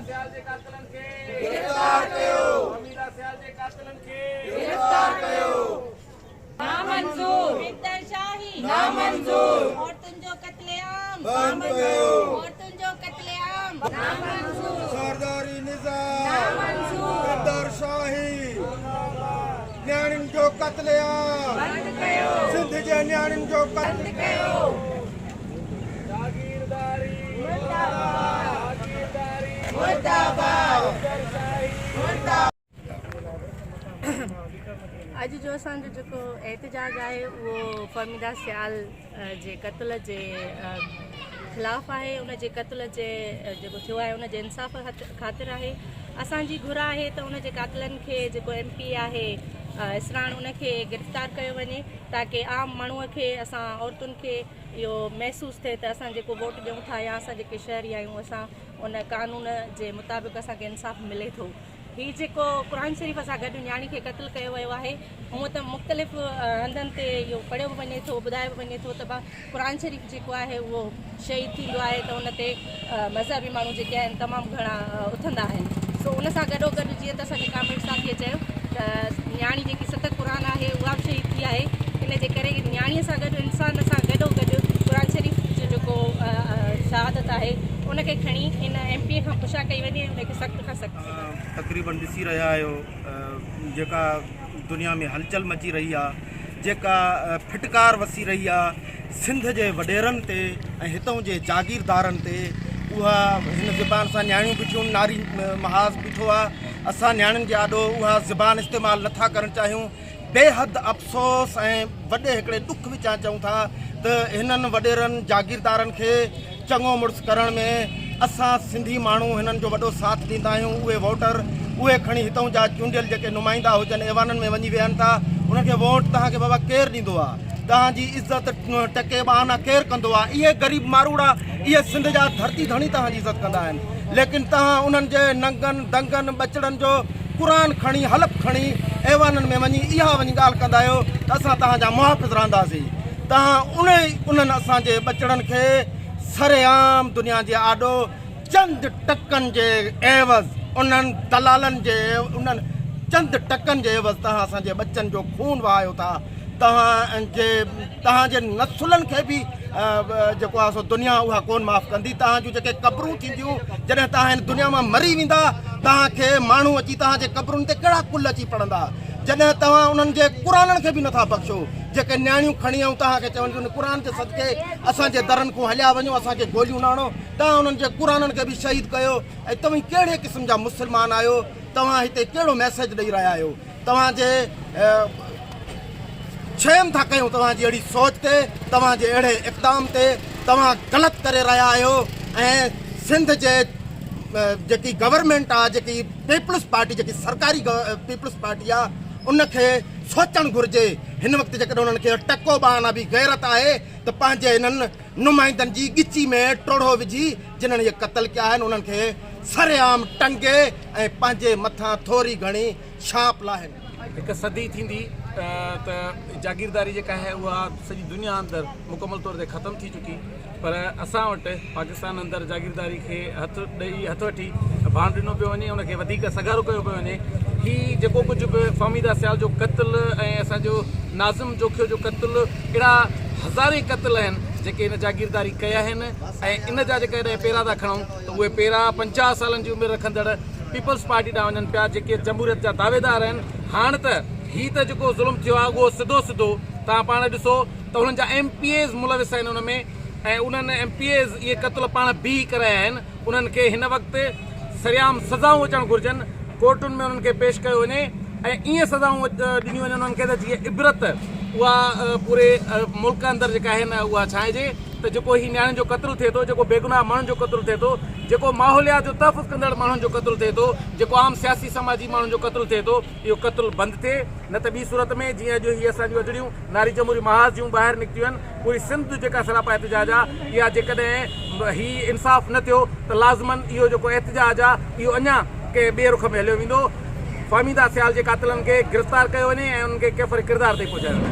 سيال جي قاتلن کي گرفتار ڪيو فهميده سيال جي قاتلن کي گرفتار ڪيو. نامنظور شاهي نامنظور عورتن جو قتل عام بند ڪيو عورتن جو قتل عام نامنظور سرداري نظام نامنظور غدار شاهي نياڻين جو قتل عام بند ڪيو سنڌ جي نياڻين جو قتل بند ڪيو جاگيرداري مرداباد جاگيرداري مرداباد شاهي اڄ جو اسان جو جيڪو احتجاج آهي اهو فهميده سيال جي قتل جي خلاف آهي ان جي قتل جي جيڪو ٿيو آهي ان جي انصاف خاطر آهي اسان جي گهر آهي ته ان جي قاتلن کي جيڪو ايم پي آهي اسراڻ ان کي گرفتار ڪيو وڃي تاڪي عام ماڻهو کي اسان عورتن کي اهو محسوس ٿئي ته اسان جيڪو ووٽ ڏيون ٿا يا اسان جيڪي شهري آهيون اسان ان قانون جي مطابق اسان کي انصاف ملي ٿو. هي جيڪو قرآن شريف سان گڏ نياڻي کي قتل ڪيو ويو آهي هونء ته مختلف هنڌن تي اهو پڙهيو به وڃي ٿو ٻڌايو به وڃي ٿو ته قرآن شريف جيڪو آهي اهو شهيد ٿيندو آهي ته ان تي مذهبي ماڻهو جيڪي آهن تمام گهڻا اٿندا آهن سو ان سان گڏو گڏ جيئن ته اسان جي ڪامريڊ ساٿيء چيو ته نياڻي جيڪي ست قرآن آهي اها به شهيد ٿي آهي ان جي ڪري نياڻي سان گڏ انسان سان گڏو گڏ قرآن شريف جو جيڪو شهادت آهي ان کي کڻي ان ايم پي اي کان پڇا ڪئي وڃي ان کي سخت کان سخت سزا. تقريبن ڏسي رهيا آهيو جيڪا دنيا ۾ هلچل مچي رهي آ جيڪا ڦٽڪار وسي رهي آ سنڌ جي وڏيرن تي ۽ هتئون جي جاگيردارن تي اها هن زبان سان نياڻيون بيٺيون ناري محاذ بيٺو آ اسان نياڻين جي آڏو اها زبان استعمال نٿا ڪرڻ چاهيون بيحد افسوس ۽ وڏي هڪڙي ڏک وچان چئون ٿا ته هنن وڏيرن جاگيردارن کي چڱو مڙس ڪرڻ ۾ اسان سنڌي ماڻهو هنن جو وڏو ساٿ ڏيندا آهيون اهي ووٽر اهي کڻي هتئون جا چونڊيل جيڪي نمائندا هجن ايوانن ۾ وڃي ويهن ٿا انهن کي ووٽ توهان کي بابا ڪير ڏيندو آ توهان جي عزت ٽڪي ٻانا ڪير ڪندو آ اهي غريب ماروئڙا اهي سنڌ جا ڌرتي ڌڻي توهان جي عزت ڪندا آهن ليڪن توهان انهن جي ننگن دنگن ٻچڙن جو قرآن کڻي حلف کڻي ايوانن ۾ وڃي اها وڃي ڳالهه ڪندا آهيو ته اسان توهان جا محافظ رهنداسين توهان انهي انهن اسان جي ٻچڙن کي سرعام دنيا جي آڏو چند ٽڪن جي عيوض انهن دلالن جي انهن چند ٽڪن جي عيوض توهان اسان جي ٻچن جو خون وهايو ٿا توهان جي توهان جي نسلن کي به جيڪو آهي سو دنيا اها ڪون معاف ڪندي توهان جون جيڪي قبرون ٿينديون جڏهن توهان هن دنيا مان مري ويندا توهان کي ماڻهو اچي توهان جي قبرن تي ڪهڙا ڪل اچي پڙهندا جڏهن توهان انهن جي قرآنن کي به نٿا بخشو جيڪي نياڻيون کڻي ۽ توهان کي چون ٿيون قرآن جي صدقي اسان جي درن کان هليا وڃو اسان کي گوليون نه هڻو توهان انهن جي قرآنن کي به شهيد ڪيو ۽ توهين ڪهڙي قسم جا مسلمان آهيو توهان هتي ڪهڙو ميسيج ڏئي رهيا آهيو توهان جي شيم ٿا ڪيون توهان جي اهڙي سوچ تي توهان جي اهڙي اقدام تي توهان غلط ڪري رهيا آهيو ۽ سنڌ جي جيڪي گورنمينٽ آ جيڪي پيپلز پارٽي جيڪي سرڪاري پيپلز پارٽي آ ان کي سوچڻ گهرجي هن وقت جيڪڏهن انهن کي ٽڪو بهانا به غيرت آهي ته پنهنجي انهن نمائندن جي ڳچي ۾ ٽوڙهو وجهي جنھن اهي قتل ڪيا آهن انهن کي سرعام ٽنگي ۽ پنهنجي مٿان ٿوري گهڻي ڇاپ لاهين. هڪ صدي ٿيندي ته جاگيرداري جيڪا آهي اها سڄي دنيا اندر مڪمل طور تي ختم ٿي چڪي پر اسان وٽ پاڪستان اندر جاگيرداري کي هٿ ڏئي هٿ وٺي ڀاڻ ڏنو پيو وڃي ان کي وڌيڪ سگهارو ڪيو پيو وڃي هي جيڪو ڪجهه به فهميده سيال جو قتل ۽ اسان جو ناظم جوکيو جو قتل اهڙا هزارين قتل آهن جيڪي هن جاگيرداري ڪيا آهن ۽ ان جا جيڪڏهن پيرا ٿا کڻون ته اهي پيرا 50 سالن جي عمر رکندڙ پيپلز پارٽي ڏانهن وڃن پيا جيڪي جمهوريت جا دعويدار آهن هاڻ ته هي ته جيڪو ظلم ٿيو آهي اهو سڌو سڌو توهان پاڻ ڏسو ته انهن جا ايم پي ايز ملوث آهن ان ۾ ۽ انهن ايم پي ايز اهي قتل پاڻ بيهي ڪرايا آهن انهن کي هن وقت سرعام سزائون اچڻ گهرجن ڪورٽن ۾ انهن کي پيش ڪيو وڃي ۽ ائين سزائون ڏنيون وڃن انهن کي ته جيئن عبرت اها پوري ملڪ اندر جيڪا آهي نه اها ڇانئجي ته جيڪو هي نياڻين جو قتل ٿئي ٿو جيڪو بيگناهه ماڻهن جو قتل ٿئي ٿو جيڪو ماحوليات جو تحفظ ڪندڙ ماڻهن جو قتل ٿئي ٿو جيڪو عام سياسي سماجي ماڻهن جو قتل ٿئي ٿو اهو قتل بند ٿئي نه ته ٻي صورت ۾ جيئن اڄ هي اسان جون اجڙيون ناري جمهوري محاذ جون ٻاهر نڪتيون آهن پوري سنڌ جيڪا سراپا احتجاج آ اها جيڪڏهن هي انصاف نه ٿيو ته لازمن اهو جيڪو احتجاج آ اهو اڃا ڪنهن ٻئي رخ ۾ هليو ويندو فهميده سيال جي قاتلن کي گرفتار ڪيو وڃي ۽ انهن کي ڪيفر ڪردار تائين پهچايو وڃي.